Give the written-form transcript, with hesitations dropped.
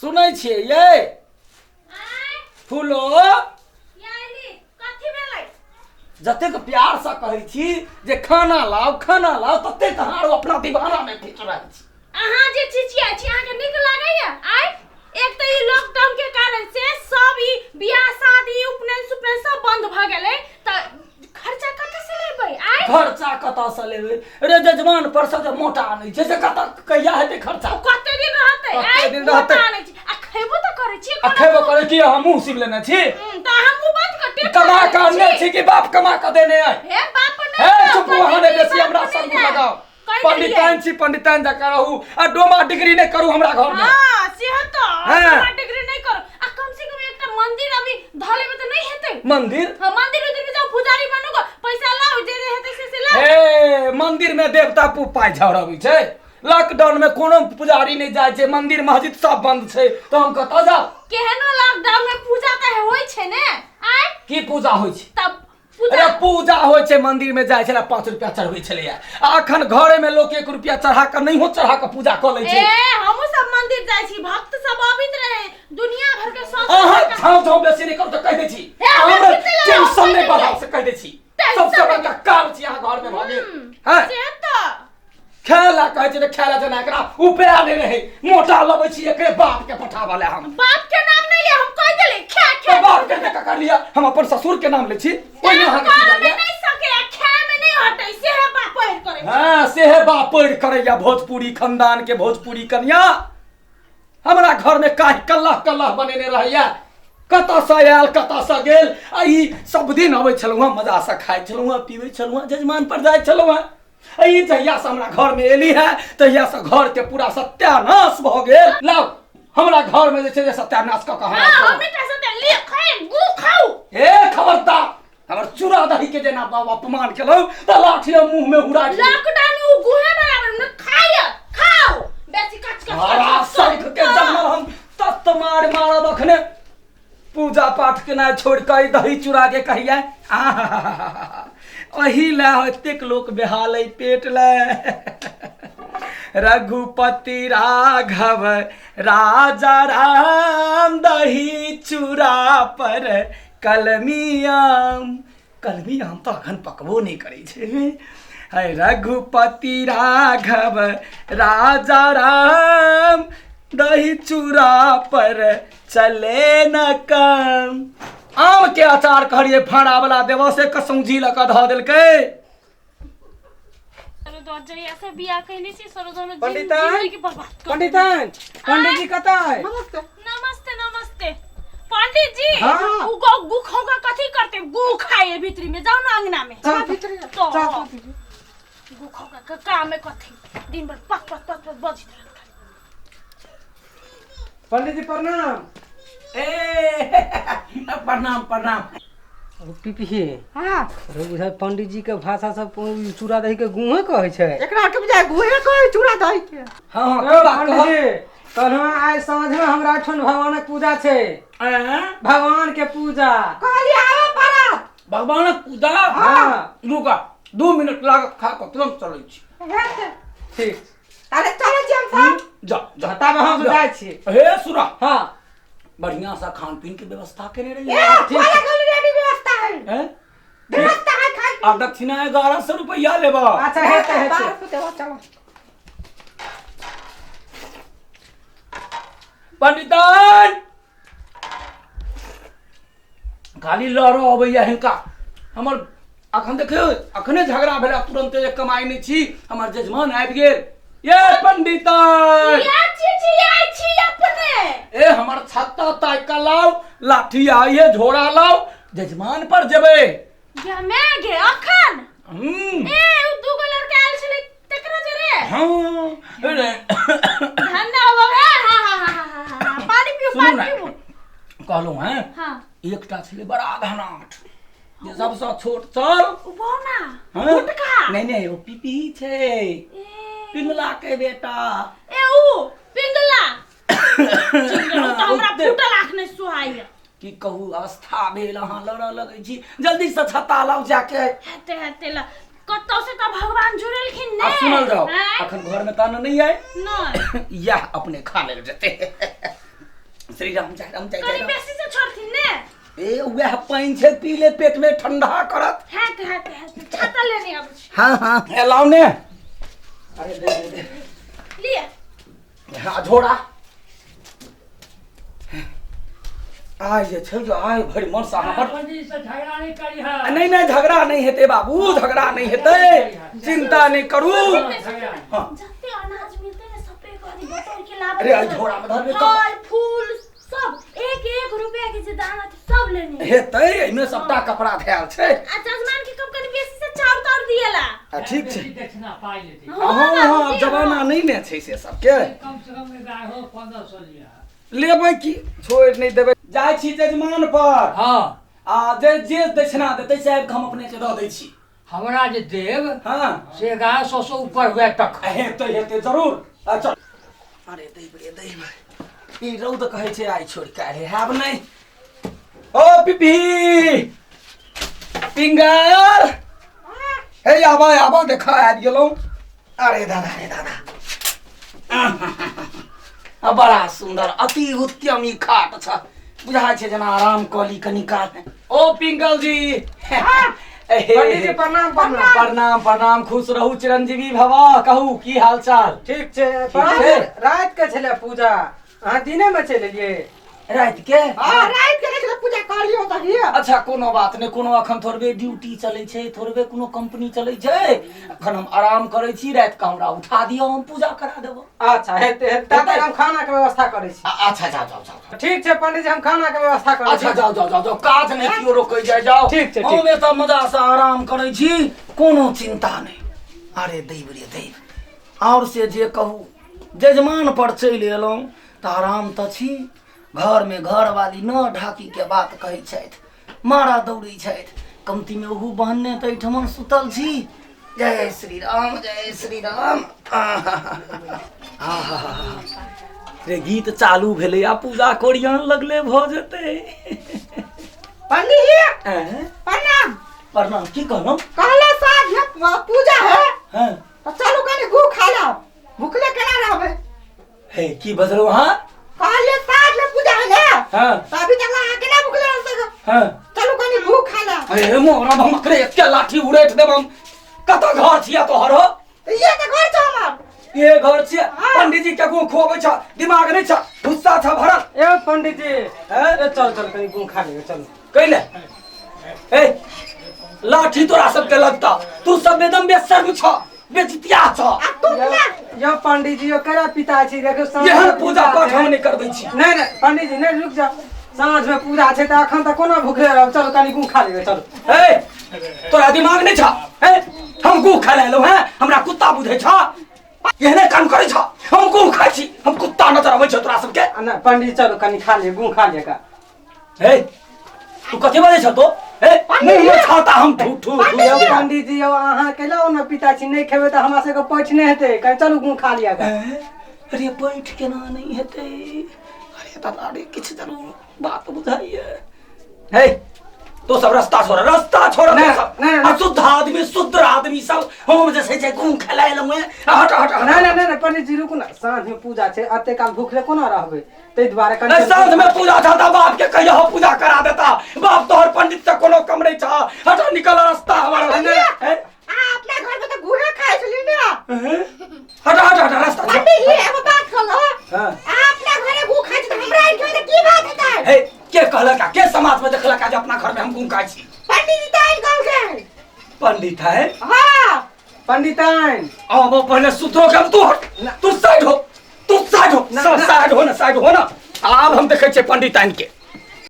सुनै छियै यै फूलो? कथी भेलै? जतेक प्यारसँ कहै छी जे खाना लाउ, खाना लाउ, ततेक अहाँ आरो अपना दीवानामे फिट रहै छी। अहाँ जे चिचियाइ छी, अहाँके नीक लागैया? आइ एक तऽ ई लॉकडाउन के कारण से सब ई बियाह शादी, उपनयन सुपनयन सब बंद भऽ गेलै, तऽ खर्चा कतऽ से लेबै आइ? खर्चा कतऽसँ लेबै रे? जजमान पर से जे मोटा आनै छै से कतऽ कहिया हेतै खर्चा? ओ कते दिन रहतै? कते आइ दिन रहतै? मोटा आनै छी आ खेबो तऽ करै छी। आ खेबो करै की? अहाँ मुँह सीब लेने छी? तऽ अहाँ मुँह बंद कर टेप कमा कर कऽ अनने छी कि बाप कमा कऽ देने अइ? हे बाप नहि हे तऽ चुप, अहाँ नहि पंडित जी बेसी हमरा बाप संग नहि लगाओ। कहि पंडिताइन देलियै। छी, पंडिताइन जकाँ रहू आ डोमा डिग्री नहि करू हमरा घर में। हाँ, से तऽ हाँ। डोमा डिग्री नहीं करू आ कम से कम एकटा मंदिर अभी धऽ लेबै तऽ नहीं हेतै? मंदिर? हाँ, मंदिर उंदिर में जाओ, पुजारी बनू गो, पैसा लाओ, जे जे हेतै से लाओ। हे, मंदिर में देवता पाइ झड़बै छै। लॉकडाउन में कोनो पुजारी नहि जाइ छै, मंदिर मस्जिद सब बंद छै, तऽ हम कतऽ जाउ? केहनो लॉकडाउन में पूजा तऽ होइ छै ने आय? की पूजा होइ छै? तब पूजा अरे पूजा होइ छै, मंदिर में जाइ छलै, 5 रुपया चढ़बै छलैया, आ अखन घरे में लोक 1 रुपया चढ़ा कऽ नहि हो चढ़ा कऽ पूजा कऽ लै छै। ए, हमहूँ सब मंदिर जाइ छी, भक्त सब अबैत रहे दुनिया भर के सब। अहाँ झाँव झाँव बेसी नहि करू तऽ कहि दै छी। हे, हमरा हमरा चिन्ता लागल, टेंशन नहि हम बढ़ाउ से कहि दै छी। टेंशन सबसे नहि। बड़का काम छी अहाँ घर में भऽ गेल। हैं? से तऽ खेला कहै छै तऽ खेला जेना एकरा उपया नहि रहै। मोटा लबै छी, एकरे बाप के पठाबऽ ले हम। बाप के नाम नहीं ले, हम कह देले खा खा। तऽ बाप के नहि कर लिया, हम अपन ससुर के नाम लै छी, ओहिमे अहाँके की कर में जाइए? नहीं सके आ खा में नहीं हटे, से है बाप पहिर करे। हाँ, सेहे बाप पढ़ि करैया। भोजपुरी खानदान के भोजपुरी कन्या हमरा घर में काहि कल्लह कल्लह बनेने रहैया। कतऽसँ आयल, कतऽसँ गेल। आ ई सब दिन अबै छलहुँ हँ, मजासँ खाइ छलहुँ हँ, पीबै छलहुँ हँ, जजमान पर जाइ छलहुँ हँ। आ ई जहियासँ हमरा घरमे एली है तहियासँ घरके पूरा सत्यानाश भऽ गेल। लाउ, हमरा घरमे जे छै जे सत्यानाश कऽ कऽ हमरा हां, घर- हम एकटा से ले खाए गु खाऊ। ए खबरदार, हमर चूड़ा दही के जेना बाबा अपमान केलहुँ तऽ लाठी हम मुँह में उड़ा दियौ। लॉकडाउन उ गुहे बराबर न खाय खाओ बेसी कच कच। हरा शंख के जन्मल हम तत मार मारब। अखने पूजा पाठ केनाइ छोड़ि कऽ ई दही चूड़ा के कहिया। आहाहाहा, एही लए एतेक लोक बेहाल अइ पेट लए। रघुपति राघव राजा राम, दही चूड़ा पर कलमी आम। कलमी आम तऽ अखन पकबो नहि करै छै। है रघुपति राघव राजा राम, दही चूड़ा पर चले न कम। आम के अचार कहलिए फाड़ा वाला देबो, से कसौजी लऽ कऽ धऽ देलकै। जहिया से बियाह कैने छी सरोज में पंडिताइन? जिंदगी बर्बाद कर। पंडिताइन, पंडित जी कतऽ है? नमस्ते। नमस्ते नमस्ते पंडित जी। हाँ। उ गो गु खौगा कथी करते, गु खाए भीतरी में, जाओ ना अंगना में। चल। भीतरी। तो चल, चल। गु खौगा के काम में कथी दिन भर पक पक पक पक बजत रहत। पंडित जी प्रणाम। ए प्रणाम प्रणाम। पीपी। हाँ। अरे बुझाइ पंडित जी के भाषा सब चूड़ा दही के गुहे कहै छै। एकरा के बुझाय गुहे कहै चूड़ा दही के। हाँ हाँ, ए, की बात? पंडित कह जी, कहलहुँ आइ साँझ में हमरा ओहिठाम भगवानक पूजा छै। ऐं? भगवान के पूजा। कहलिए आबे पड़त। भगवानक पूजा? हाँ। रुका, 2 मिनट लागत, खा कऽ तुरंत चलै छी। हेतै। ठीक। अरे चलै छी हम सब। जा जा। तब हम जा। जाइ छी। हे सुरा। हाँ। बढ़िया सा खान पीन के व्यवस्था केने रही। ए ठीक। वाला गल रेडी व्यवस्था है। हैं? व्यवस्था है खान। आ दक्षिणा 1100 रुपया लेबा। अच्छा, हेतै हेतै। 1200 देबो, चलो। पंडितान, खाली लड़ो अबैया हिनका। हमर अखन देखियौ, अखने झगड़ा भेला तुरंते जे कमाइ नहि छी, हमर जजमान आबि गेल। ये पंडितान। या चिचियाइ छी अपने? ए, हमर छत्ता ताकि कऽ लाउ, लाठी आइए, झोरा लाउ, जजमान पर जेबै। गे मैं गे अखन? हम्म। ए, उ दूगो लड़का आयल छलै तकरा जरे? हाँ अरे। धन्ना हो हे। हाँ हाँ हाँ हाँ हाँ हाँ, पानी पियो। सुनू पानी ने। पियो। कहलहुँ हैं, हाँ। एकटा छलै बड़ा धनाठ जे सबसँ छोट छल। उ बौना? हाँ? मोटका? नहि नहि, ओ पीपी छै। ए। पिंगला के बेटा। ए, उ पिंगला चिंगला, उ तऽ हमरा फूटल आँख नहि सुहाइए। की कहू, अवस्था भेल। अहाँ लड़ऽ लगै छी। जल्दीसँ छत्ता लाउ जाके। हेते हेते ला, कतौ से तऽ भगवान जुड़ेलखिन आ ने। सुनल जाओ। आँय? अखन घर में ताना नहीं आए। नहि। इएह अपने खा लेल जेतै। श्री राम जय राम जय जय कनि राम। बेसी से छोड़थिन ने। ए वएह पानि छै, पी ले, पेट में ठंडा करत। हैत हैत हैत, छाता लेने आबै छी। हाँ हाँ, ए लाउ ने। अरे दे दे दे। लिअ। हाँ झोरा आइ जे छै जे आइ भरि मन से अहाँ बड़ पंडित से झगड़ा नहीं करी है। नहीं नहीं, झगड़ा नहीं हेतै बाबू, झगड़ा नहीं हेतै, चिंता नहीं करू। झगड़ा। हाँ। जते अनाज मिलते ने सबे करी बटोर के लाबै। अरे, अरे झोरा में धरबे कब? फल फूल सब एक एक रुपया के जे दाना छै सब लेने हेतै, एहिमे सबटा कपड़ा धयल छै। आ जजमान के कब कनी बेसी से चाउर ताउर दिएला। आ ठीक छै। बेसी दक्षिणा पाइ लेती। हाँ हाँ, आब जमाना नहीं ने छै से सबके। कम से कम 1100-1500 लिया। लेबै की, छोड़ि नहि देबै। जाइ छी जजमान पर। हाँ। आ जे जे दक्षिणा देतै से आबि कऽ हम अपने के दऽ दै छी। हमरा जे देब हाँ से 1100 से ऊपर हुए तक। हेतै हेतै जरूर। अच्छा अरे दैब रे दैब, ई रौद कहै छै आइ छोड़ि काल्हि हैब नहि। ओ पिपी पिंगल, हे आबा आबा, देखा आबि गेलहुँ। अरे दादा रे दादा, आ बड़ा सुंदर अति उत्तम ई खाट छ, बुझाइ छै जेना आराम कऽ ली कनी काल। ओ पिंगल जी, पंडित जी प्रणाम प्रणाम। प्रणाम प्रणाम, खुश रहू, चिरंजीवी भवा। कहू की हाल चाल? ठीक छै। ठीक छै। राति के छलै पूजा, अहाँ दिने में चलि एलियै। राति के? हाँ, राति के नहीं पूजा कर लियो तऽ हिया। अच्छा कोनो बात नहि, कोनो अखन थोड़बे ड्यूटी चलै छै, थोड़बे कोनो कंपनी चलै छै, अखन हम आराम करै छी, राति के हमरा उठा दिअ, हम पूजा करा देबो। अच्छा हेतै हेतै, तब तक हम खाना के व्यवस्था करै छी। अच्छा जाओ जाओ जाओ। ठीक छै पंडित जी, हम खाना के व्यवस्था करै छी। अच्छा जाओ जाओ जाओ जाओ, काज नहि केओ रोकै जाय, जाओ। ठीक छै, ठीक। हम एतऽ मजा से आराम करै छी, कोनो चिंता नहि। अरे दैव रे दैव, आओर से जे कहू, जजमान पर चलि एलहुँ तऽ आराम तऽ छी, घरमे घरवाली न ढाकीके बात कहै छथि, मारा दौड़ै छथि, कमतीमे ओहू बहन्ने तऽ एहिठमन सुतल छी। जय श्री राम जय श्री राम। आहा रे, गीत चालू भेलै आ पूजा कोरियान लगले भऽ जेतै। पंडित जी ऐं? प्रणाम। प्रणाम। की कहलहुँ? कहला साँझ पूजा है। हँ। तऽ चलू कनि गू खा लाओ, भुखले केना रहबै? हे की बजलहुँ अहाँ? कहलिए साँझ में पूजा है ना। हाँ। तऽ अभी तक अहाँ केना भुखले रह सक? हाँ। चलू कनि गू खा लाओ। अरे मोरा भमकरे, एके लाठी उड़ैठ देब हम। कतऽ घर छियै तोहर हो? ये तऽ घर छै हमर। ये घर छियै? पंडित जी के गू खुअबै छ, दिमाग नहि छ, गुस्सा छ भरल। ए पंडित जी। हैं? ए चल चल, कनि गुँ खा लेबै, चल। कैले ए लाठी तोरा सबके लगता, तू सब एकदम बेशर्म छ, बेजतिया छ। आ तू केना? यो पंडित जी, यो केना पिता छी, देखियौ साँझ एहन में पूजा पाठ छै। हम नहि करबै छी। नहि नहि पंडित जी नहि, रुक जाओ, साँझ में पूजा छै तऽ अखन तऽ कोना भुखले रहब, चलू कनि गुँ खा लेबै, चलू। ए तोरा दिमाग नहि छ? ए हम गू खाय लेलहुँ हैं, हमरा कुत्ता बुझै छ? एहने काम करै छ? हम गू खाइ छी, हम कुत्ता नजर अबै छ तोरा सबके? आ नहि पंडित जी, चलू कनि खा लिअ, गुँ खा लिअ का। ए तू कथी बजै छ तो? ए मुँह में छाता हम ठू ठू ठू। यौ पंडित जी, यौ अहाँ केला ने पिता छी, नहि खेबै तऽ हमरा सबके पैठ नहि हेतै, कनि चलू गुँ खा लिअ का। अरे पैठ केना नहि हेतै? अरे दादा रे, किछु जरूर बात बुझाइए। हे तो सब रास्ता छोड़, रास्ता छोड़। नहीं, तो सब नहीं, नहीं। अशुद्ध आदमी, शुद्ध आदमी सब हम जे छै गुम खेलाय लहुँ। हट हट हट। नहि नहि नहि पंडित जी रुकू ने, साँझ में पूजा छै, एते काल भूखले कोना रहबै, ताहि दुआरे कनि। नहीं, साँझ में पूजा था तऽ बाप के कहियो पूजा करा देता, बाप तोहर पंडित से कोनो कम नहीं छा। हट निकल रास्ता हमारा। नहीं। हैं? आ अपना घर में तऽ गुहे खाइ छली ने। हट हट हट, रास्ता छोड़। पंडित जी एगो बात कहलो। हाँ। आ अपना घरे गू खाइ छी तऽ हमरा एहिठाम तऽ की बात हेतै? हे के कहलक आ के समाज में देखलक आ जे अपना घर में हम गुम खाइ छी? पंडित जी तऽ आनि कहलकै। पंडित है? हाँ। पंडिताइन। अब पहले सुधरो के हम, तू हट, तू साइड हो, तू साइड हो। ना, सब ना। साइड हो ना, साइड हो ना। आब हम देखै छियै पंडिताइन के।